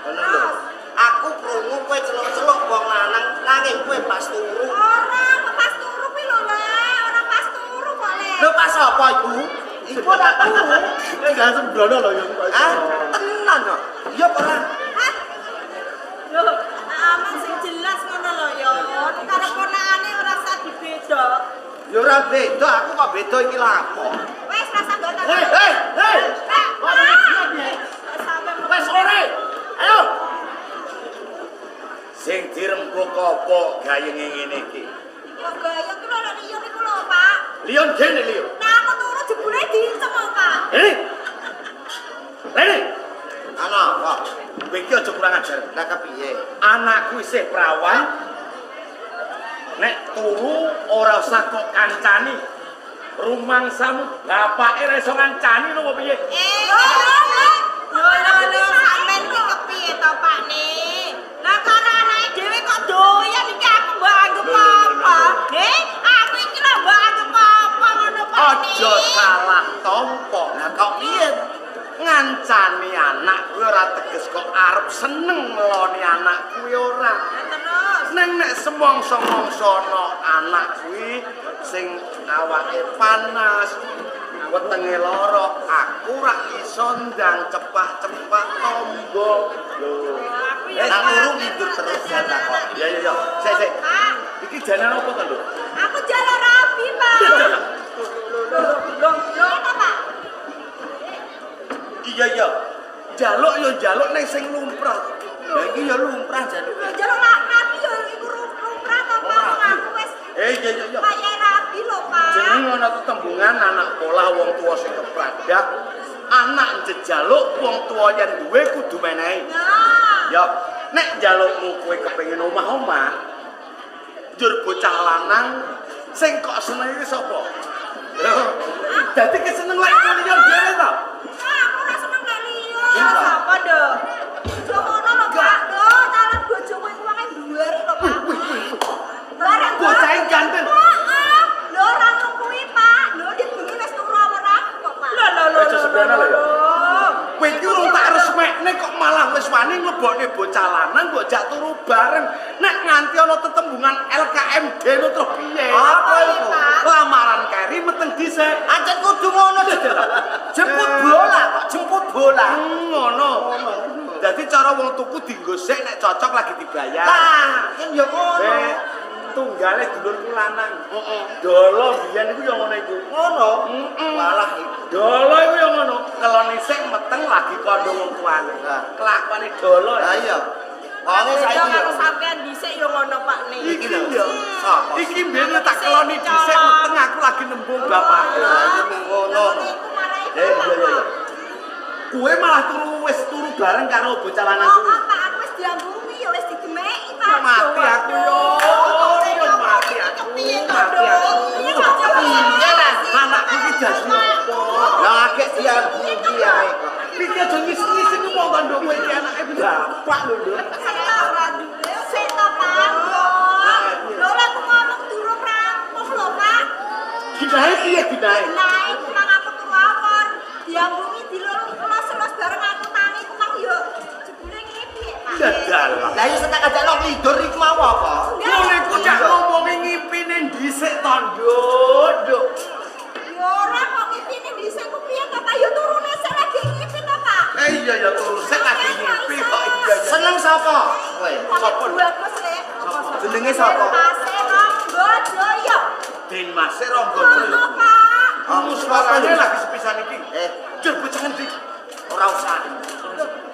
Ngono lho. Aku krungu kowe celuk-celuk wong lanang nanging kowe pas turu. Ora, kok pas turu kuwi lho, Le. Ora pas turu kok, Le. Lho pas apa iku? Iku ora turu. Eh gak sembrono lho ya kok iso. Ah, tenan kok. Iya apa ora? Hah? Lho, aman sing jelas ngono lho ya. Karo ponakane ora usah dibeda. Ya ora beda, aku kok beda iki lha apa? Wes rasa nggak Hei, hei, hei. Pak, Wah, Pak. piye? Sampai Wes sore. Ayo. Sing dirembuk apa gayenge ngene iki? Kok gaya ki lho lek liyon iku lho, Pak. Lion kene Lion. Nah, aku turu jebule diincem kok, Pak. Rene. Rene, Ana apa? kowe iki aja kurang ajar. Lah kepiye? Anakku isih prawan. Nek turu ora usah kok kancani. Rumangsamu bapake ora iso ngancani lho apa piye? Eh, lho, lho, lho, lho, lho, sampean ki kepiye to, Pak ne? Lah karo anake dhewe kok doyan iki aku mbok anggap apa? Heh, aku iki lho mbok anggap apa ngono, Pak ne? Aja salah tampa. Lah kok piye? Ngancani anak kuwi ora teges kok arep seneng ngeloni anak kuwi ora. Lah terus. Neng nek semongso-mongso ana anak kuwi sing awake panas, wetenge lara, aku ora iso ndang cepak-cepak tombo. Lho. Aku ya Lah turu ngidur terus ya ta kok. Iya iya iya. Sik sik. Pak, Iki jalan apa to, Nduk? aku jalur rabi, Pak. Lho, lho, lho, to, Pak? Iya iya. Jaluk ya jaluk ning sing lumrah. Lah iki ya lumrah jaluke. Lho, jalur rabi ya iku lumrah to, Pak. Wong aku wis Eh iya iya iya. wayahe rabi lho, Pak. Jeneng ana tetembungan anak polah wong tuwa sing kepradah. Anak njejaluk wong tuwa yen duwe kudu menehi. Nah. Ya, nek njalukmu kowe kepengin omah-omah, njur bocah lanang sing kok seneng iki sapa? Lho, dadi keseneng lek liya dhewe to? Pak, aku ora seneng lek liya. Iya. Sapa, Nduk? Aja ngono lho, Pak. Lho, calon bojoku iku wonge dhuwur lho, Pak. Bareng Bocahe ganteng. Heeh. Lho, ora ngono kuwi, Pak. Lho, dit bengi wis turu ora aku kok, Pak. Lho, lho, Aja sembrono lho ya. Kowe iki urung tak resmekne kok malah wis wani mlebokne bocah lanang mbok jak turu bareng. Nek nganti ana tetembungan LKMD lho terus piye? Apa iku? Lamaran keri meteng dhisik. Ancen kudu ngono. Jemput bola kok, jemput bola. Ngono. Dadi cara wong tuku dienggo sik nek cocok lagi dibayar. Lah, kan ya ngono. Eh, tunggale dulurku lanang. Heeh. Dolo biyen iku ya ngono iku. Ngono. Heeh. Walah iku. Dolo iku ya ngono. Kelone sik meteng lagi kandha wong tuane. Lah. Kelakuane dolo. Lah iya. Wonge saiki Karo ya. sampean dhisik ya ngono, Pak ne. Iki lho. Sapa? Iki mbiyen tak keloni dhisik meteng aku lagi nembung bapake. Lah iki ngono. Iku marai Eh, iya iya iya. Kowe malah turu wis turu bareng karo bocah lanang Oh, kuwi. Pak, aku wis diambungi ya wis digemeki, Pak. Mati aku yo. Yo mati aku. Mati aku. Iya lah. Anakku iki dadi apa? Lah akeh diambungi ae kok. Iki aja ngisi-ngisi wong to nduk kowe iki anake bapak lho, Nduk. Sik to, Pak. Lho, aku ngomong durung rampung lho, Pak. Dinae piye dinae? Lah, iku mang aku turu awor, diambungi dilolong-los bareng aku tangi ku mang yo jebule ngene piye, Pak? Dadah. Lah iya sing tak ajakno nglidur iku mau apa? Ngono iku cak ngomongi ngimpine dhisik to, Nduk. Nduk. Ya ora kok ngipine dhisik ku piye to, Pak? Ya turune sik lagi ngipi to, Pak. Eh iya ya turu sik lagi ngimpi kok iya iya. Seneng sapa? Kowe. Sapa bagus le. Jenenge sapa? Mase Ronggo Jaya. Den Mase Ronggo Jaya. Oh, Pak. Kamu suarane lagi sepisan iki. Eh, Jur bocah endi? ora usah.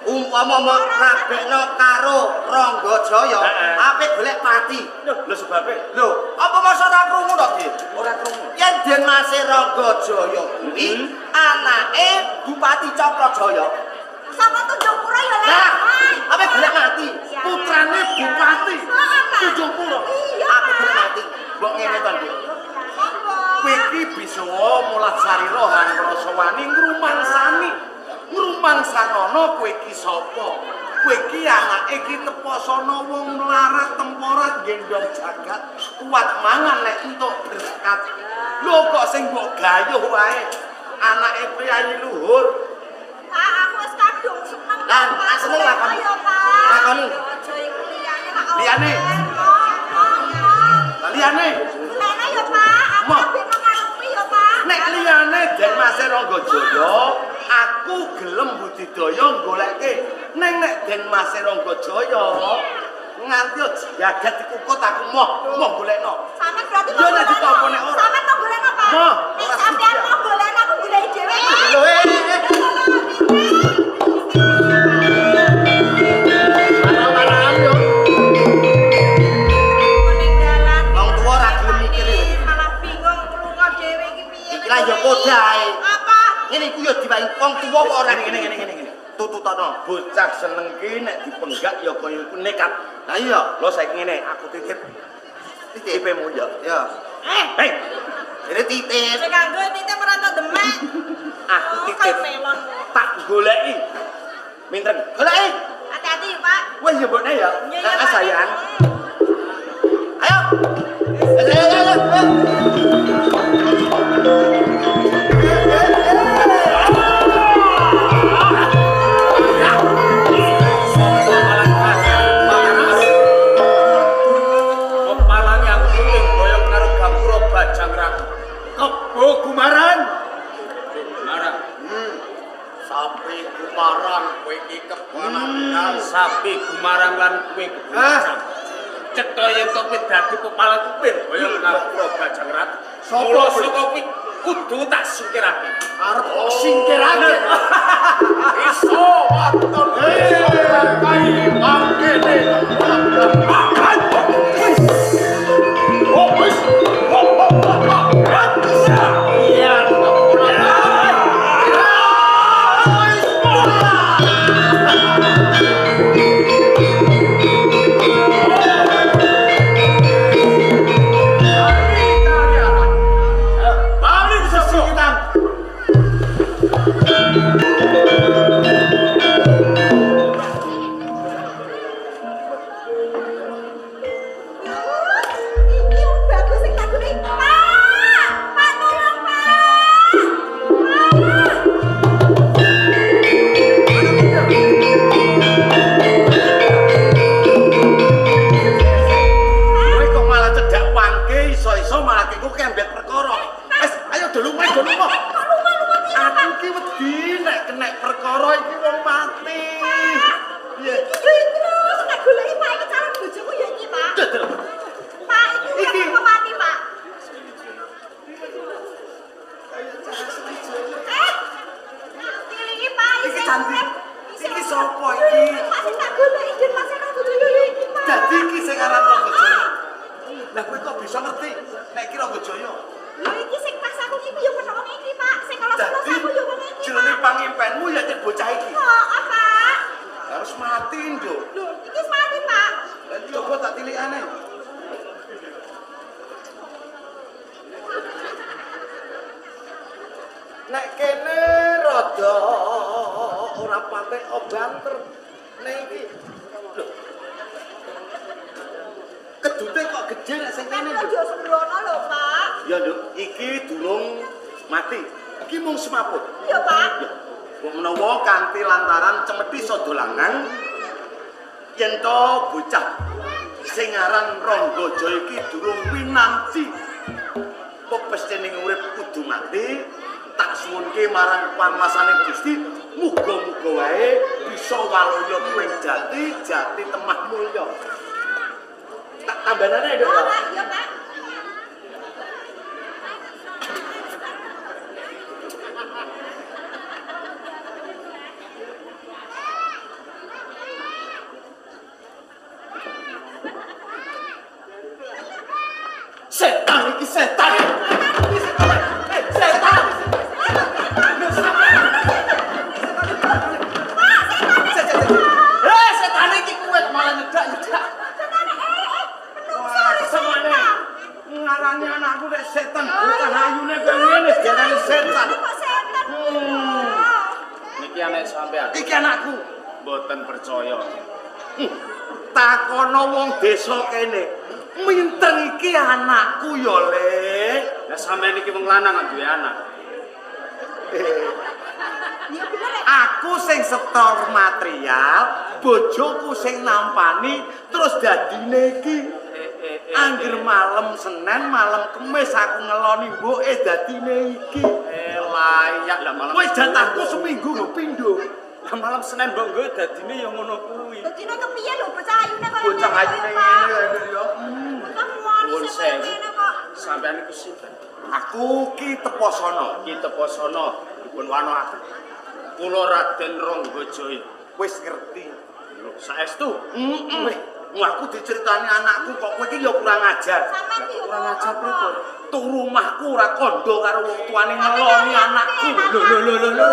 Umpama mbok rabekno karo Ronggo Jaya, Heeh. apik golek pati. Lho sebabe Lho, apa masa ora krungu to, Dik? ora krungu. Yen Den Mase Ronggo Jaya kuwi anake Bupati Cakrajaya. Sapa Tunjungpura ya, Le? Lah, apik golek mati. Putrane Bupati Heeh, Pak. Tunjungpura. Iya, Apik golek Pak. mati. Mbok ngene to, Nduk. Monggo. Kowe iki bisa mulat sarira han rasa wani ngrumangsani. Ngrumangsanono kowe iki sapa? Kowe iki anake iki tepasana wong mlarat temporat gendong jagat, kuat mangan nek entuk berkat. Lho kok sing mbok gayuh wae anake priyayi luhur. Pak, aku wis kadung seneng. Lah, seneng lah kamu. Ayo, Pak. Aku gelem budidaya goleke. Neng nek Den Mas Ranggajaya nganti jagat dikukut aku moh moh golekno. Sampeyan berarti Ya nek ditampa nek ora. Sampeyan mau golekno, Pak? Moh, Nek ora sampeyan sedia. mau golekno aku goleki dhewe. Lho, eh, eh. Marah-marahan yo. Ning dalan. Wong tuwa ora gelem mikir. Malah bingung lunga dhewe iki piye. Iki lah ya kodae. Apa? Ngene iku ya diwangi wong tuwa kok ora Ngene ngene ngene ngene. Tututono. Bocah seneng ki nek dipenggak ya kaya iku nekat. Lah iya, Lho saiki ngene, aku titip titip. IP-mu ya. Ya. Eh, Hei, Jadi titip. sing kanggo titip ora entuk demek. aku Oh, titip. kayak melon. Tak goleki. Minten. Goleki. Hati-hati, Pak. Wes ya mbokne ya. Iya, iya, Ah, Pak. sayang. Ayo. Ayo, ayo, ayo, ayo. Pepalange aku kuning boyong karo gapura Bajang Ratu. Kebo gumaran. Gumarang. Sapi gumarang kowe iki kebonan. Sapi gumarang lan kowe kebojang. Cetha yen to kowe dadi pepalang kuwi boyong karo gapura Bajang Ratu. Sopo Mula kowe? saka kuwi kudu tak singkirake. Arep singkirake. Iso waton iso kai mangkene. Oh wis. Oh, oh, oh, oh. Iya. Bali sesikitan. Iki wong bagus sing tak goleki. Pak, Pak tolong, Pak. Pak. Kowe kok malah cedak wangke iso-iso malah kengko kembet perkara. Wes, ayo do lunga, do lunga. Kok lunga-lunga piye, Pak? Aku ki wedi nek kenek perkara iki wong mati. Piye? Iki yo terus tak goleki Pak iki calon bojoku ya iki, Pak. Dodol. Pak iki Iki. kok mati, Pak. Eh. Tilingi Pak Iki isih cantik. urip. Isih Iki urip. sapa iki? Pak sing tak goleki den Mas Eno bojoku ya iki, Pak. Dadi iki sing aran Ranggajaya. Lah kowe kok bisa ngerti nek iki Ranggajaya? Lho iki sing pas aku iki ya padha wong iki, Pak. Sing kalau-kalau Dadi aku ya wong iki. jenenge pangimpenmu ya cek bocah iki. Heeh, Pak. Harus mati, Nduk. Lho, iki wis mati, Pak. Lah coba tak tilikane. Nek kene rada ora patek banter. Nek iki lho. Kedute kok gedhe nek sing Kan kene, Nduk. aja sembrono lho, Pak. Ya, Nduk, iki durung mati. Iki mung semaput. Iya, Pak. Ya, mbok menawa kanthi lantaran cemeti sodolangan yen to bocah sing aran Ranggajaya iki durung winanti pepesthening urip kudu mati tak suwunke marang panguasane Gusti muga-muga wae bisa waluya kuwi jati jati temah mulya tak tambanane Nduk Oh, ya. Pak, iya, Pak. Setan iki setan. Iki setan. Eh, setan. Eh, setan iki kowe malah nyedak-nyedak. Setane menungso Wah, ora kesemane. setan. Ngarani anakku nek setan bocah ayune koyo ngene diarani setan. Kok setan? Niki anak sampean. Iki anakku. Mboten percaya. Takono wong desa kene. Minteng iki anakku ya, Le. Lah sampean iki wong lanang kok duwe anak. Ya bener rek. Aku sing setor material, bojoku sing nampani, terus dadine iki. Angger malam Senin, malam Kemis aku ngeloni mboke dadine iki. Layak lah malam. Wis jatahku seminggu nggo pindho. Lah malam Senin mbok nggo dadine ya ngono kuwi. Dadine kepiye lho bocah ayune kaya Bocah ayune ngene ya. Bocah muani sing ngene kok. Sampeyan iku sinten? Aku Ki Teposana. Ki Teposana dipun wanoaken. Kula Raden Ranggajaya. Wis ngerti. Lho, saestu? Heeh. Aku diceritani anakku kok kowe iki ya kurang ajar. Sampeyan iki kurang ajar pripun? Turu omahku ora kandha karo wong tuane ngeloni anakku. Lho lho lho lho lho.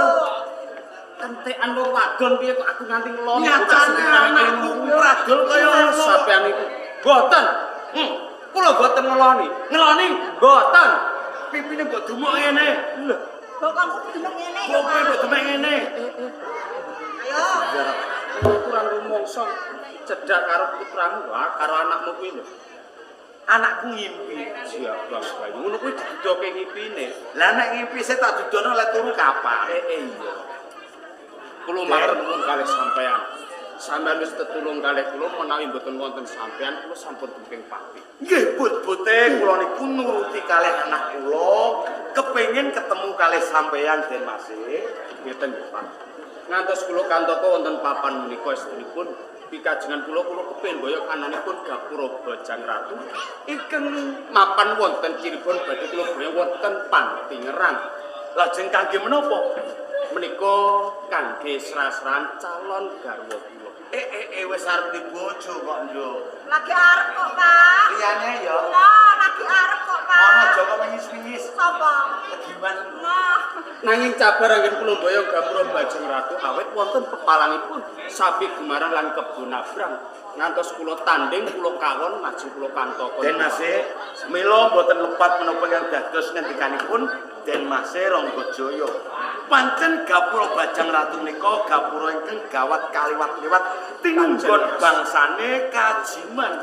Kentekan wong wadon piye kok aku nganti ngeloni nyatane anakku pradol kaya ngono. Sampeyan iku boten. Kula boten ngeloni. Ngeloni boten. Pipine mbok dumuk ngene. Lho, bokongku dumuk ngene ya. Bokongku mbok dumuk ngene. Ayo. Kurang rumangsa cedhak karo putramu, wah karo anakmu kuwi lho. Anakku ngimpi. Siap bang bayu. Ngono kuwi didudoke ngipine. Lah nek ngimpi sik tak dudono lek turu kapan? Iya. Kula matur nuwun kalih sampean. Sampean wis tetulung kalih kula menawi mboten wonten sampean kula sampun tumping pati. Nggih, but-bute kula niku nuruti kalih anak kula, kepengin ketemu kalih sampean Den Mas. Ngeten nggih, Pak. Ngantos kula kantoko wonten papan menika estrinipun pikajengan kula kula kepengin boyok ananipun gapura Bajang Ratu ingkang mapan wonten Cirebon badhe kula boyok wonten Pantingerang. Lajeng kangge menapa? Menika kangge srasran calon garwa kula. Wis arep dibojo kok, Nduk. Lagi arep kok, Pak. Liyane ya. Lah, lagi arep kok, Pak. Ana Joko mengis-mengis. Sapa? Kegiman. Nah. Nanging cabar anggen kula mboyong gapura Bajang Ratu awit wonten pepalangipun sapi Gumarang lan Kebo Nabrang. Ngantos kula tanding kula kawon majeng kula kantoko. Den Mase, mila mboten lepat menapa ingkang dados ngendikanipun Den Mase Ranggajaya. Pancen gapura Bajang Ratu menika gapura ingkang gawat kaliwat-liwat tinunggon bangsane Kajiman.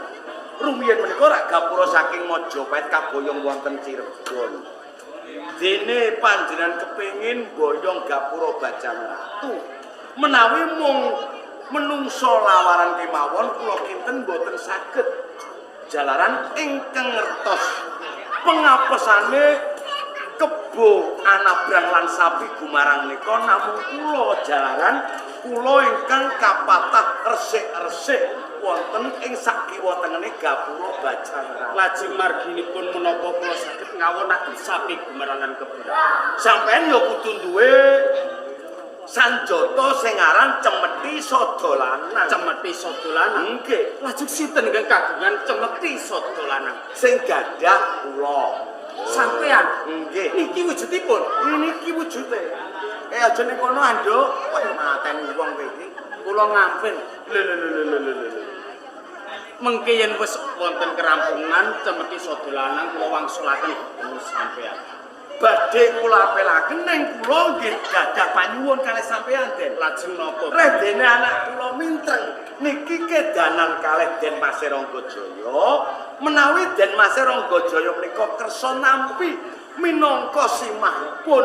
Rumiyin menika rak gapura saking Majapahit kaboyong wonten Cirebon. Dene panjenengan kepengin boyong gapura Bajang Ratu. Menawi mung menungso lawaran kemawon kula kinten mboten saged. Jalaran ingkang ngertos pengapesane kebo anabrang lan sapi Gumarang menika namung kula jalaran kula ingkang kapatah resik-resik wonten ing sakiwa tengene gapura Bajang Ratu. Lajeng marginipun menapa kula saged ngawonaken sapi Gumarang lan kebo. Sampeyan ya kudu duwe sanjata sing aran cemeti sada lanang. Cemeti sada lanang? Nggih. Lajeng sinten ingkang kagungan cemeti sada lanang? Sing gadah kula. Sampeyan? Nggih. Niki wujudipun? Niki wujude. Aja ning kono, Anduk. Kowe mateni wong kowe iki. Kula ngampil. Lho lho lho lho lho lho. Mengke yen wis wonten kerampungan cemeti sada lanang kula wangsulaken ketemu sampeyan. Badhe kula apelaken ning kula nggih gadah panyuwun kalih sampeyan, Den. Lajeng napa? Redene anak kula mintreng niki kedanan kalih Den Mase Ranggajaya. Menawi Den Mase Ranggajaya menika kersa nampi minangka simahipun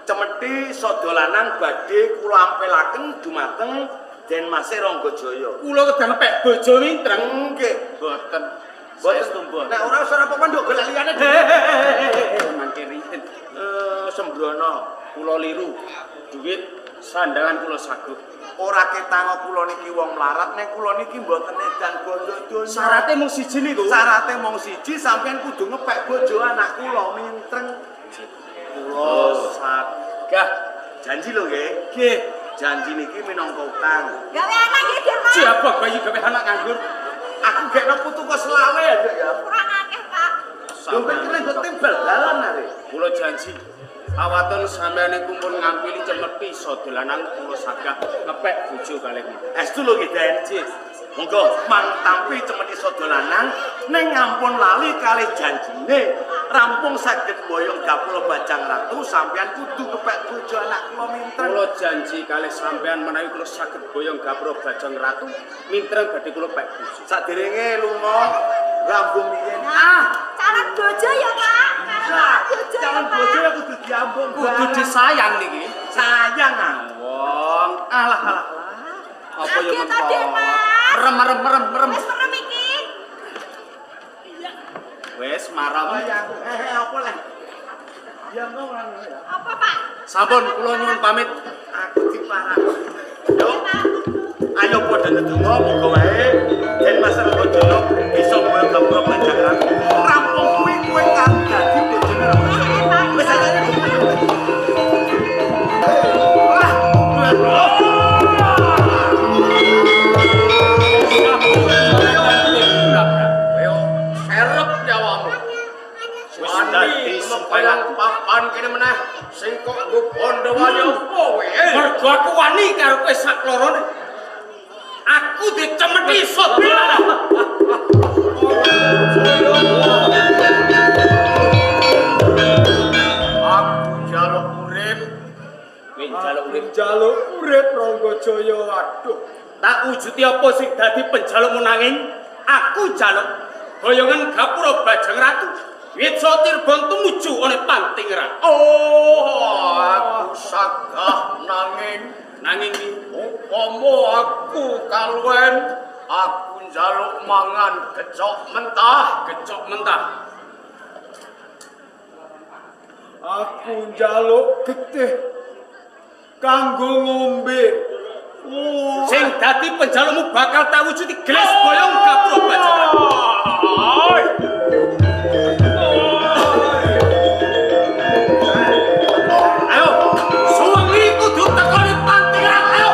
cemeti sada lanang badhe kula ampelaken dumateng Den Mase Ranggajaya. Kula kedah ngepek bojo mintreng? Nggih. Boten. Saestu mboten. Nek ora usah apa-apa nduk golek liyane. Mangke riyen. Sembrono. Kula liru. Duit sandangan kula saguh. Ora ketango kula niki wong mlarat, nek kula niki mboten edan bondo donya. Syarate mung siji niku. Syarate mung siji, sampeyan kudu ngepek bojo anak kula mintreng. Kula sagah. Janji lho nggih. Nggih. Janji niki minangka utang. Gawe anak nggih, Den Mas. Siapa bayi gawe anak nganggur? Aku gekno putu kok selawe ya, Dek ya. Kurang akeh, Pak. Lho ben kene nggo tim bal-balan are. Kula janji awaton sampeyan niku pun ngampili cemeti sada lanang kula sagah ngepek bojo kalih kula. Estu lho nggih, Den. Monggo mang tampi cemeti sada lanang ning ampun lali kalih janjine. Rampung saged boyong gapura Bajang Ratu sampeyan kudu ngepek bojo anak kula mintreng. Kula janji kalih sampeyan menawi kula saged boyong gapura Bajang Ratu mintreng badhe kula pek bojo. Saderenge lunga rambung riyen. Ah, calon bojo ya, Pak. Calon bojo ya kudu diambung. Kudu disayang niki. Sayang ah. Wong alah alah. Apa ya menpo? Merem merem merem merem. Wis merem iki. Wis marem. Apa leh? Ya ngono ya. Apa, Pak? Sampun kula nyuwun pamit. Aku diparah. Yo. Ayo padha ndedonga muga wae yen Mas Ranggajaya bisa mboyong gapura Bajang Ratu. Rampung kuwi kowe kang dadi bojone Ranggajaya. Wis ayo. Wah, Ayo serep nyawamu. Wis dadi Wani papan kene meneh sing kok nggo bondo wani opo kowe? Mergo aku wani karo kowe sak lorone. Aku dicemeti saudara. Aku njaluk urip. Kowe njaluk urip. Njaluk urip Ranggajaya. Aduh. Tak wujuti apa sing dadi penjalukmu nanging aku njaluk boyongan gapura Bajang Ratu. Witsa Cirebon tumuju ana Panting Ratu. Oh, aku sagah nanging Nanging piye? upama aku kaluwen aku njaluk mangan gecok mentah. Gecok mentah. Aku njaluk getih kanggo ngombe. Oh. Sing dadi penjalukmu bakal tak wujuti gelas boyong gapura Bajang Ratu. Ayo, suwengi kudu tekoni Panting Ratu. Ayo.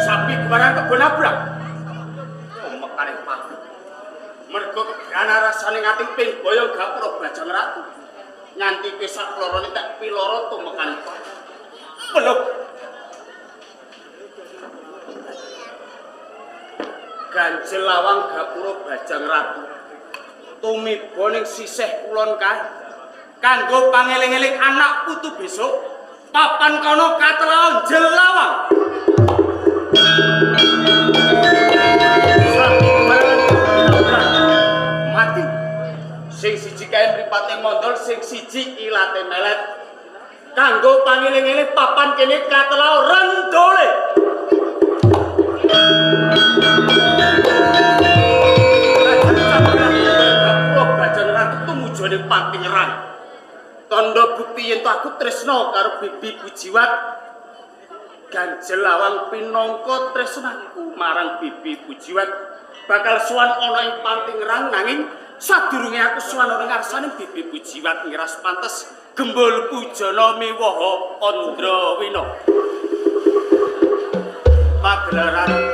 Sapi kemarin kebon nabrak. Mekane pati. Mergo kebrana rasane ngati ping boyong gapura Bajang Ratu. Nganti kowe sak lorone tak piloro tumekane pati. Belum. Ganjel lawang gapura Bajang Ratu tumiba ning sisih kulon kae kanggo pangeling-eling anak putu besok papan kono katelaon jelawang. Mati. Sing siji kae mripate mondol, sing siji ilate melet. Kanggo pangeling-eling papan kene katelao rendole. Bajang Ratu tumuju ning Panting Ratu. Tandha bukti yen aku tresna karo Bibi Pujiwat. Ganjel lawang pinangka tresnaku marang Bibi Pujiwat bakal sowan ana ing Panting Rang, nanging sadurunge aku sowan ana ngarsane Bibi Pujiwat ngiras pantes gembul pujana miwaha Andrawina. Pagelaran